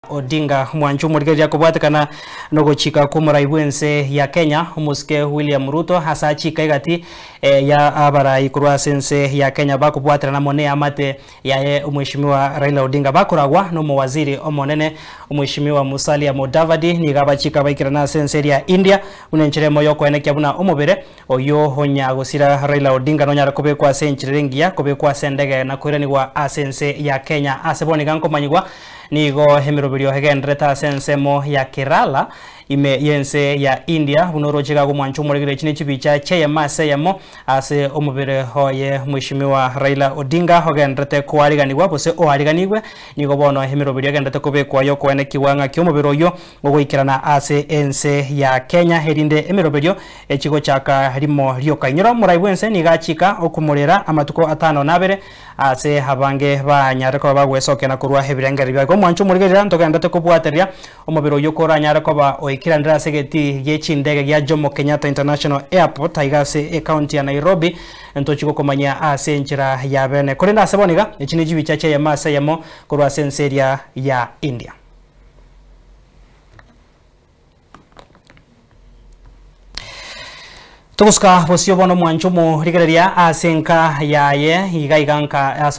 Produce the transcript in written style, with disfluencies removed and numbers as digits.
Odinga omwanchi omorigereria kobwatekana nogochika kw'omorai bw'ense ya Kenya omosike William Ruto ase achika egati ya abarai korwa ase ense ya Kenya bakobwaterana amo neamate yaye omweshimiwa Raila Odinga bakoragwa nomowaziri omonene omweshimiwa Musalia Mudavadi nigo abachika baikerana ase ense eria India buna enchera emo yokoenekia buna omobere oyio onya gosira Raila Odinga nonyare kobekwa ase enchera ere engiya kobekwa ase endege na koiranigwa ase ense ya Kenya ase bono iga nkomanyigwa Nigo emeroberio egendererete ase ensemo ya Kerala, ime y'ense ya India, buna oroche iga gomwancha omoregere echi ne chibicha chi'eyemo ase eyemo ase omobere oye Mweshimiwa Raila Odinga ogendererete koariganigwa gose oariganigwe. Nigo bono emeroberio egendererete kobekwa y'okoenekigwa ng'aki omobere oyio ogoikerana ase ense ya Kenya erinde emeroberio echi gochaka rimo rioka. Inyora omorai bw'ense nigo achika okomorera amatuko atano na abere Ase abange banyare koba bagwesokia na korua ebirengererio biaye. Omwancho omorigereria ntogenderete kobwatereria omobere oyio koranyare koba oikeranire ase egetii gie chindege gia Jomo Kenyatta International Airport aiga ase ecounty ya Nairobi ntochi gokomanyia ase enchera ya bene. Korende ase bono iga echi ne chibicha chi'eyemo ase eyemo korwa ase ense eria ya India. Togosuka bosio bono omwancho omorigereria ase enka yaye iga iga nka ase.